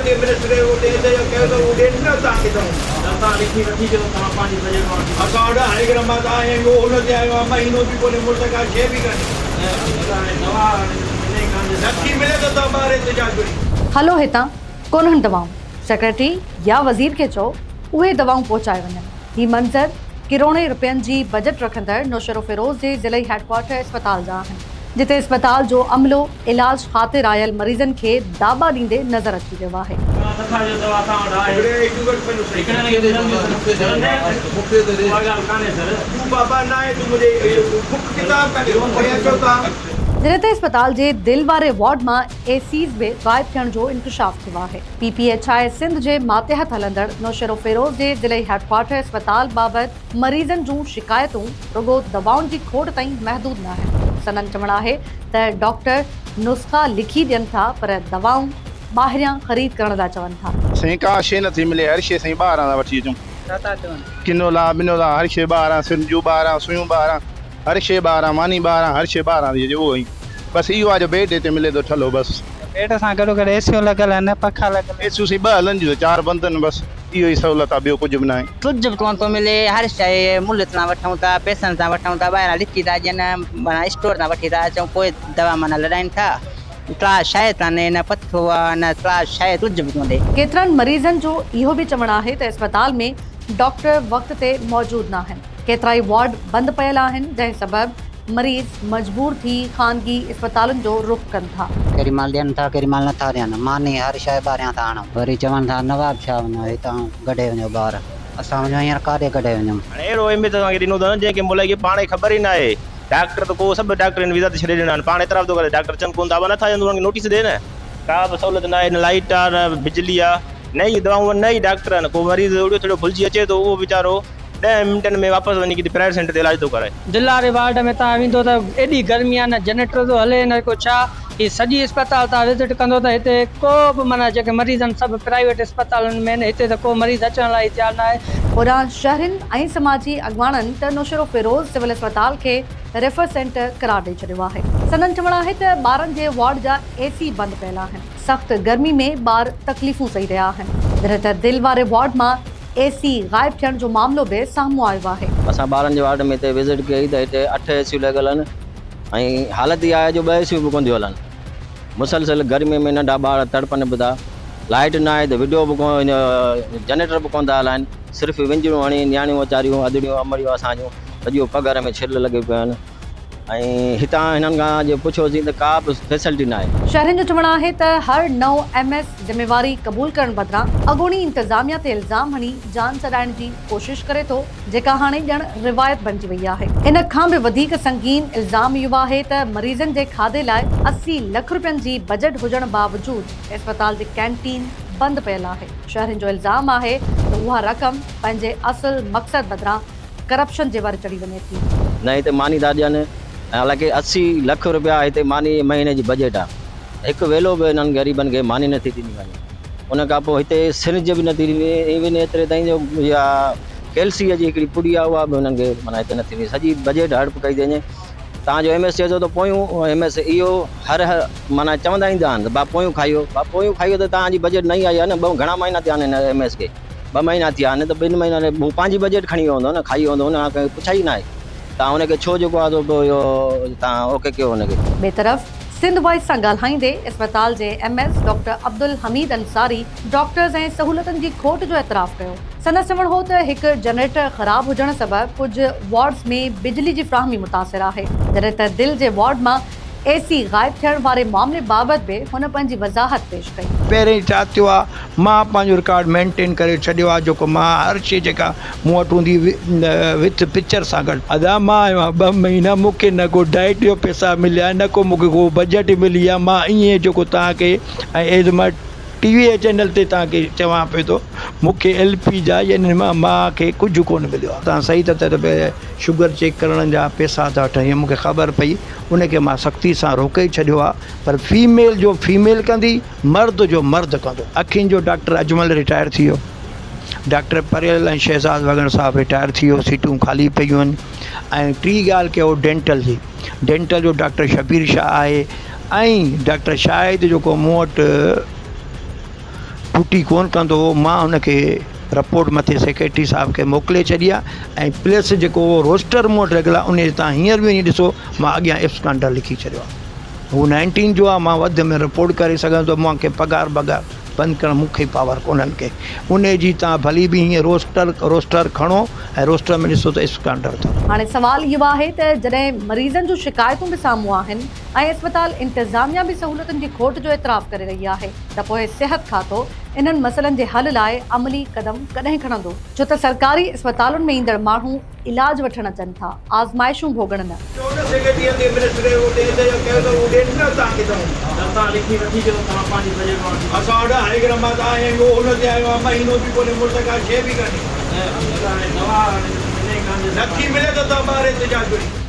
کاتي منسٽر اتي احتجاج ڪيو ته هو ڏين نه توهان کي دوايون. اسان وٽ هاڻي هڪڙا مان ته آهيان اهو ان تي آيو آهيان مهينو به ڪونهي مڙس ڪا شيء به ڪانهي. نٿي ملي ته توهان ٻاهر احتجاج ڪريو. هلو هتان ڪونهن دوائون، سيڪريٽري يا وزير کي چئو اهي دوائون پهچائي وڃن. هي منظر ڪروڙين رپين جي بجيٽ رکندڙ نوشهروفيروز جي ضلعي هيڊڪوارٽر اسپتال جا آهن، جتي اسپتال جو عملو علاج خاطر آيل مريضن کي داٻا ڏيندي نظر اچي رهيو آهي. جڏهن ته اسپتال جي دل واري وارڊ مان اي سيز به غائب ٿيڻ جو انڪشاف ٿيو آهي. P P H I Sindh جي ماتحت هلندڙ نوشهروفيروز جي ضلعي هيڊڪوارٽر اسپتال بابت مريضن جون شڪايتون رڳو دوائن جي کوٽ تائين محدود ناهن. سندن چوڻ آهي ته ڊاڪٽر نسخا لکي ڏين ٿا پر دوائون ٻاهريان خريد ڪرڻ لاء چون ٿا. سائين ڪا شيء نٿي ملي هر شيء سائين ٻاهران ٿا وٺي اچون. ڇا ٿا چون؟ ڪنولا بنولا هر شيء ٻاهران سرنجون ٻاهران سوئيون ٻاهران هر شيء ٻاهران ماني ٻاهران هر شيء ٻاهران ٿي اچي اهو ئي بس اهو آهي جو بيڊ هتي ملي ٿو ٺلهو بس. بيڊ سان گڏو گڏ اي سيون لڳل آهن پکا لڳل آهن. اي سيون سائين ٻه هلن ٿيون چار بند آهن بس اهو ئي سهولت آهي ٻيو ڪجهه به ناهي. ڪجهه به ڪونه ٿو ملي هر شيء ملهه تان وٺون ٿا پئسن سان وٺون ٿا ٻاهران لکي ٿا ڏين معنيٰ اسٽور تان وٺي ٿا اچون پوء دوا معنيٰ لڏائين ٿا ڪا شيء ڪانهي نه پٿو آ نه ڪا شيء ڪجهه به ڪونهي. ڪيترن مريضن جو اهو به چوڻ آهي ته اسپتال ۾ ڊاڪٽر وقت تي موجود ناهن، ڪيترائي وارڊ بند پيل آهن جنهن سبب مريض مجبور ٿي خانگي اسپتالن جو رخ ڪن ٿا. ڪيڏي مهل ڏين ٿا ڪيڏي مهل نٿا ڏين. ماني هر شيء ٻاهريان ٿا آڻون. وري چون ٿا نواب شاهه وڃو هتان ڪڍي وڃو ٻار. اسان وڃون هينئر ڪاڏي ڪڍي وڃون. هاڻي اهڙو ايم ايس اسان کي ڏنو اٿن جنهن کي ملائي کي پاڻ کي خبر ئي ناهي. ڊاڪٽر ته ڪو سڀ ڊاڪٽر هن ويزا تي ڇڏي ڏنا آهن پاڻ اعتراف ٿو ڪري ڊاڪٽر اچن ڪونه ٿا ابا نٿا اچن ته انهن کي نوٽيس ڏي نه. ڪا به سهولت ناهي نه لائيٽ آ نه بجلي آ نه ئي دوائون آهن نه ئي ڊاڪٽر آهن ڪو مريض اڙيو ٿڙيو ڀلجي اچي ٿو اهو ويچارو ڏهه منٽن ۾ واپس وڃي ڪٿي پرائيويٽ سينٽر تي علاج ٿو ڪرائي. دل واري وارڊ ۾ توهان ويندو ته ايڏي گرمي آهي نه جنريٽر ٿو هلي نه ڪو ڇا هي سڄي اسپتال توهان وزٽ ڪندو ته هتي ڪو به معنيٰ جيڪي مريض آهن سڀ پرائيويٽ اسپتالن ۾ آهن هتي ته ڪو مريض اچڻ لاء ئي تيار نه آهي. هوڏانهن شهرين ۽ سماجي اڳواڻن ته نوشهروفيروز سول اسپتال کي ريفر سينٽر قرار ڏئي ڇڏيو آهي. سندن چوڻ آهي ته ٻارن جي وارڊ جا اي سي بند پيل آهن، سخت گرمي ۾ ٻار تڪليفون سهي رهيا آهن، جڏهن ته دل واري وارڊ مان اي سي غائب ٿيڻ جو معاملو به سامهون آيو آهي. اسان ٻارن جي وارڊ ۾ هتي وزٽ ڪئي ته هتي اٺ اي سيون لڳل آهن ۽ حالت اها آهي جو ٻه اي سيون به ڪونه ٿيون هلن. مسلسل گرمي ۾ ننڍا ٻار تڙپن به ٿا. لائيٽ نه آهي ته وڊيو به ڪونه جنريٽر به ڪونه ٿا هلائن. صرف ونجڻيون هڻي نياڻيون ويچاريون ادڙيون امڙيون اسان جون سڄو پگهر ۾ ڇل لڳيون پيون آهن. ۽ هتان هنن کان جي پڇيوسين ته ڪا به فيسلٽي ناهي. شهرين جو چوڻ آهي ته هر نئون ايم ايس ذميواري قبول ڪرڻ بدران اڳوڻي انتظاميا تي الزام هڻي جان ڇڏائڻ جي ڪوشش ڪري ٿو، جيڪا هاڻي ڄڻ روايت بڻجي وئي آهي. ان کان به وڌيڪ سنگين الزام اهو آهي ته مريضن جي کاڌي لاء 80 لک رپين جي بجيٽ هجڻ باوجود اسپتال جي ڪينٽين بند پيل آهي. شهرين جو الزام آهي ته اها رقم پنهنجي اصل مقصد بدران ڪرپشن جي ور چڙهي وڃي ٿي. نه هتي ماني ٿا ڏين حالانڪه 80 لک روپيا هتي ماني مهيني جي بجيٽ آ هڪ ويلو به انهن غريبن کي ماني نٿي ڏني وڃي ان کان پوء هتي سرنج به نٿي ڏني ايون ايتري تائين جو اها ڪيلسي جي هڪڙي پڙي آ اها به انهن کي معنيٰ هتي نٿي ڏني سڄي بجيٽ هڙپ ڪئي ٿي وڃي تان جو ايم ايس چئي ٿو ته پويون ايم ايس اهو هر هر معنيٰ چوندا ايندا آهن ته ڀا پويون کائيو ڀا پويون کائيو ته تان جي بجيٽ نئين آئي آ نه ٻه گهڻا مهينا ٿيا آهن هن ايم ايس کي ٻه مهينا ٿيا آهن ته ٻن مهينن ۾ هو پنهنجي بجيٽ کڻي ويو هوندو نه کائي ويو هوندو ان کان ڪنهن کي پڇا ئي ناهي تان ان کي ڇو جيڪو آهي سو پوء اهو تان اوڪي ڪيو ان کي. ٻئي طرف سنڌ وائس سان ڳالهائيندي اسپتال جي M S doctor Abdul Hameed Ansari doctors ۽ سهولتن جي کوٽ جو اعتراف ڪيو. سندس چوڻ هو ته هڪ جنريٽر خراب هجڻ سبب ڪجهه وارڊز ۾ بجلي جي فراهمي متاثر آهي، جڏهن ته دل جي وارڊ مان اي سي غائب ٿيڻ واري معاملي بابت به هن پنهنجي وضاحت پيش ڪئي. پهرين ڇا ٿيو آ مان پنهنجو رڪارڊ مينٽين ڪري ڇڏيو آ جيڪو مان هر شي جيڪا مون وٽ هوندي وٿ پڪچر سان گڏ. ادا مان آيو آهيان ٻه مهينا مون کي نه ڪو ڊائيٽ جو پئسا مليا نه ڪو مون کي ڪو بجيٽ ملي آ مان ائين جيڪو توهان کي ۽ ايز مان ٽي وي چينل تي توهان کي چوان پيو ٿو مون کي ايل پي جا يعني مان مان کي ڪجهه ڪونه مليو آ توهان صحيح ٿا چئو ته شگر چيڪ ڪرڻ جا پئسا ٿا وٺن ائين مون کي خبر پئي ان کي مان سختي سان روڪي ڇڏيو آ پر فيميل جو فيميل ڪندي مرد جو مرد ڪندو. اکين جو ڊاڪٽر اجمل رٽائر ٿي ويو، ڊاڪٽر پريل ۽ شهزاد وڳڻ صاحب رٽائر ٿي ويو، سيٽون خالي پيون آهن ۽ ٽي ڳالهه ڪيو ڊينٽل جي، ڊينٽل جو ڊاڪٽر شبير شاهه آهي ۽ ڊاڪٽر شاهد جيڪو مون وٽ ڊيوٽي ڪونه ڪندو هو مان ان کي رپورٽ مٿي سيڪريٽري صاحب کي موڪلي ڇڏي آهي ۽ پلس جيڪو روسٽر مون وٽ لڳل آهي ان تان هينئر به وڃي ڏسو مان اڳيان ابسڪانڊر لکي ڇڏيو آهي هو نائنٽين جو آهي مان وڌ ۾ رپورٽ ڪري سگهان ٿو مون کي پگهار بگهار بند ڪرڻ مون کي پاور ڪونهن ڪي ان جي تان ڀلي به هيئن روسٽر روسٽر کڻو ۽ روسٽر ۾ ڏسو ته ابسڪانڊر اٿو. هاڻي سوال اهو آهي ته جڏهن مريضن جون شڪايتون به سامهون آهن ۽ اسپتال انتظاميا به سهولتن جي کوٽ جو اعتراف ڪري رهي آهي ته پوء صحت کاتو انهن مسئلن جي حل لاء عملي قدم ڪڏهن کڻندو؟ ڇو ته سرڪاري اسپتالن ۾ ايندڙ ماڻهو علاج وٺڻ اچن ٿا، آزمائشون ڀوڳڻ نه. چئو نه سيڪريٽري تي منسٽر کي اهو ڏئي ته ڪيو ته اهو ڏين نه توهان کي ته اسان وٽ هاڻي هڪڙا مان ته آيا آهيون اهو ان تي آيو آهي مهينو به ڪونهي مڙس ڪا شيء به ڪانهي نٿي ملي ته توهان ٻاهر احتجاج ڪريو.